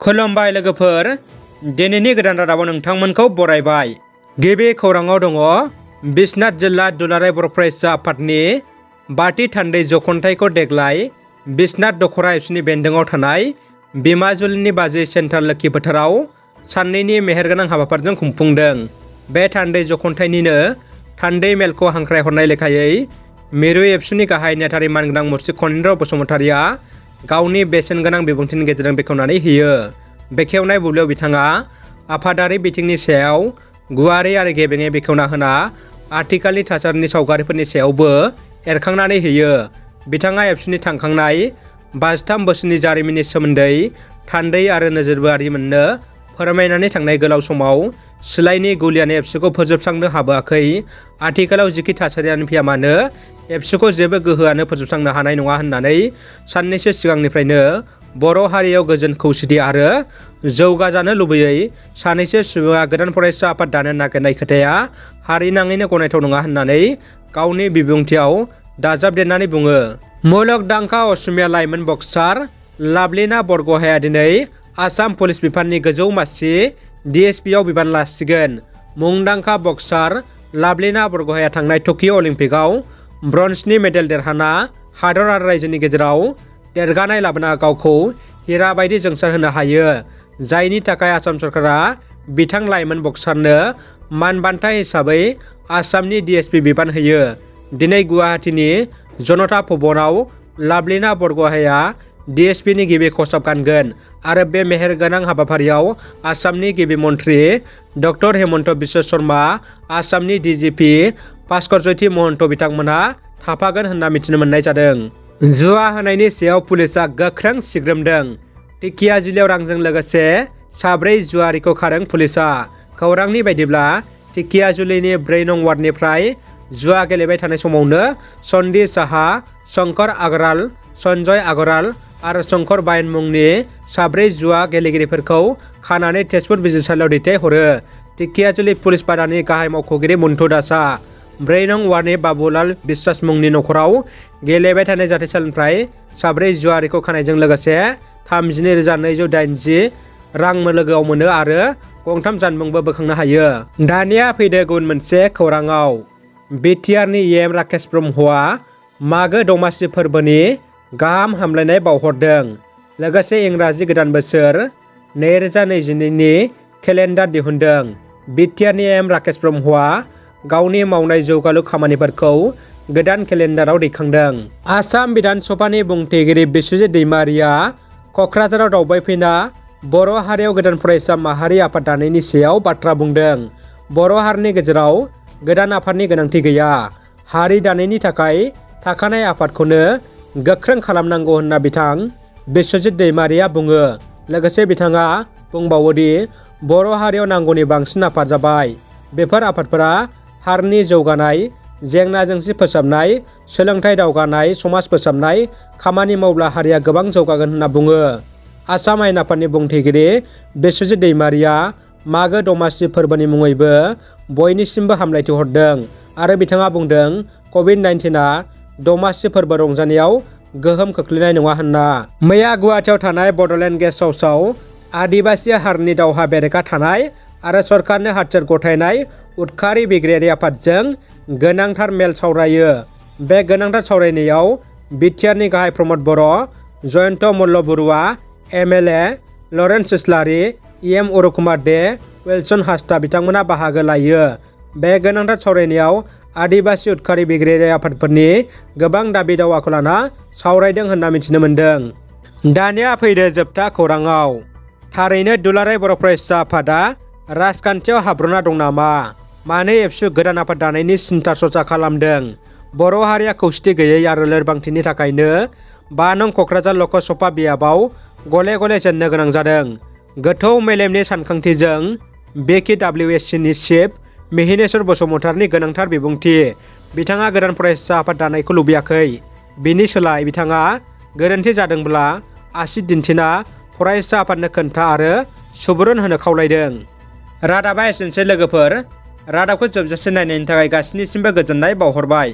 खुलुमबाय लोगोफोर, दिनैनि गोदान रादाबाव नोंथांमोनखौ बरायबाय। गिबि खौराङाव दङ बिश्वनाथ जिल्ला दुलाराय बर' फरायसा आफादनि बाथि थान्दै जख'न्थाइखौ देग्लाय बिश्वनाथ दख'रा एबसुनि बेन्दोङाव थानाय बिमाजुलिनि बाजै सेन्ट्रेल लोखि फोथाराव साननैनि मेहेरगोनां हाबाफारिजों खुंफुंदों। बे थान्दै जख'न्थाइनिनो थान्दै मेलखौ हांख्रायहरनाय लेखायै मिरु एबसुनि गाहाय नेहाथारि मानगोनां मुरसि खनीन्द्र बसुमतारिया गावनि बेसेनगोनां बिबुंथिनि गेजेरजों बेखेवनानै होयो। बेखेवनाय बुब्लियाव बिथाङा आफादारि बिथिंनि सायाव गुवारै आरो गेबेङै बेखेवना होना आथिखालनि थासारिनि सावगारिफोरनि सायावबो एरखांनानै होयो। बिथाङा एबसुनि थांखांनाय 53 बोसोरनि जारिमिननि सोमोन्दै थान्दै आरो नोजोरआरि मोननो फोरमायनानै थांनाय गोलाव समाव सिलाइनि गुलियानो एबसुखौ फोजोबस्रांनो हाबोआखै। आथिखालाव जिखि थासारियानो फैया मानो एबसुखौ जेबो गोहोआनो फोजोबस्रांनो हानाय नङा होननानै साननैसो सिगांनिफ्रायनो बर' हारियाव गोजोन खौसेथि आरो जौगाजानो लुबैयै सानैसो सुबुङा गोदान फरायसा आफाद दानो नागिरनाय खोथाया हारिनाङैनो गनायथाव नङा होननानै गावनि बिबुंथियाव दाजाबदेरनानै बुङो। मुलुगदांखा असमिया लाइमोन बक्सार लाभलिना बरग'हाइया दिनै आसाम पुलिस बिफाननि गोजौ मासि DSPआव बिबान लासिगोन। मुंदांखा बक्सार लाभलिना बरग'हाइया थांनाय टकिअ अलिम्पिकआव ब्रन्जनि मेडेल देरहाना हादर आरो रायजोनि गेजेराव देरगानाय लाबोना गावखौ हिरा बायदि जोंसार होनो हायो, जायनि थाखाय आसाम सरकारा बिथां लाइमोन बक्सारनो मानबान्था हिसाबै आसामनि DSP बिबान होयो। दिनै गुवाहाटीनि जनता भवनाव लाभलिना बरग'हाइया DSPनि गिबि खसाब गानगोन आरो बे मेहेरगोनां हाबाफारियाव आसामनि गिबि मन्थ्रि डक्टर हेमन्त बिश्व शर्मा, आसामनि DGP भास्कर ज्योति महन्त बिथांमोना थाफागोन होनना मिथिनो मोननाय जादों। जुवा होनायनि सायाव पुलिसआ गोख्रों सिग्रोमदों। ढेकियाजुलियाव रांजों लोगोसे 4 जुवारिखौ खादों पुलिसआ। खौरांनि बायदिब्ला ढेकियाजुलिनि 4 नं वार्डनिफ्राय जुवा गेलेबाय थानाय समावनो सन्दी साहा, शंकर आगराल, सन्जय आगराल आरो शंकर बायन मुंनि 4 जुवा गेलेगिरिफोरखौ खानानै तेजपुर बिजिरसालियाव दैथायहरो। ढेकियाजुलि पुलिस पारानि गाहाय मावख'गिरि मन्टु दासआ 4 नं वार्डनि बाबुलाल बिश्वास मुंनि नखराव गेलेबाय थानाय जाथायसालिनिफ्राय 4 जुवारिखौ खानायजों लोगोसे 32,280 रां लोगोआव मोनो आरो गंथाम जानबुंबो बोखांनो हायो। दानिया फैदो गुबुन मोनसे खौराङाव। बिटिआरनि EM राकेश ब्रह्मआ मागो दमासि फोरबोनि गाहाम हामलायनाय बावहरदों। लोगोसे इंराजि गोदान बोसोर 2022नि केलेन्डार दिहुनदों। बिटिआरनि EM राकेश ब्रह्मआ गावनि मावनाय जौगालु खामानिफोरखौ गोदान केलेन्डाराव दैखांदों। आसाम बिधान सभानि बुंथिगिरि बिस्वजित दैमारिया क'क्राझाराव दावबायफैना बर' हारियाव गोदान फरायसा माहारि आफाद दानायनि सायाव बाथ्रा बुंदों। बर' हारिनि गेजेराव गोदान आफादनि गोनांथि गैया। हारि दानायनि थाखाय थाखानाय आफादखौनो गोख्रों खालामनांगौ होनना बिथां बिस्वजित दैमारिया बुङो। लोगोसे बिथाङा बुंबावोदि बर' हारियाव नांगौनि बांसिन आफाद जाबाय। बेफोर आफादफोरा हारिनि जौगानाय, जेंना जेंसि फोसाबनाय, सोलोंथाइ दावगानाय, समाज फोसाबनाय खामानि मावब्ला हारिया गोबां जौगागोन होनना बुङो। आसाम आयेन आफादनि बुंथिगिरि बिस्वजित दैमारिया मागो दमासि फोरबोनि मुङैबो बयनिसिमबो हामलायथि हरदों आरो बिथाङा बुंदों कभिड-19आ दमासि फोरबो रंजानायाव गोहोम खोख्लैनाय नङा होनना। मैया गुवाहाटीआव थानाय बड'लेण्ड गेस्ट हाउसआव आदिबासि हारिनि दावहा बेरेखा थानाय आरो सरकारनो हाथियार गथायनाय उदखारि बिग्रायारि आफादजों गोनांथार मेल सावरायो। बे गोनांथार सावरायनायाव बिटिआरनि गाहाय प्रमद बर', जयन्त मल्ल बरुवा, MLA लरेन्स इस्लारि, EM अरुकुमार दे, विल्सन हासदा बिथांमोना बाहागो लायो। बे गोनांथार सावरायनायाव आदिबासि उदखारि बिग्रायारि आफादफोरनि गोबां दाबि दावाखौ लाना सावरायदों होनना मिथिनो मोन्दों। दानिया फैदो जोबथा खौराङाव। थारैनो दुलाराय बर' फरायसा आफादा राजखान्थियाव हाबब्र'ना दं नामा? मानो एबसु गोदान आफाद दानायनि सिन्था सरसा खालामदों? बर' हारिया खौसेथि गैयै आरो लोरबांथिनि थाखायनो 5 नं क'क्राझार लकसभा बियाबाव गले गले जेननो गोनां जादों। गोथौ मेलेमनि सानखांथिजों BKWSCनि चिफ मिहिनेश्वर बसुमतारिनि गोनांथार बिबुंथि। बिथाङा गोदान फरायसा आफाद दानायखौ लुबैयाखै। बिनि सोलाय बिथाङा गोरोन्थि जादोंब्ला आसि दिन्थिना फरायसा आफादनो खोन्था आरो सुबुरुन होनो खावलायदों। रादाबा एसेनोसै लोगोफोर। रादाबखौ जोबजासे नायनायनि थाखाय गासिनिसिमबो गोजोननाय बावहरबाय।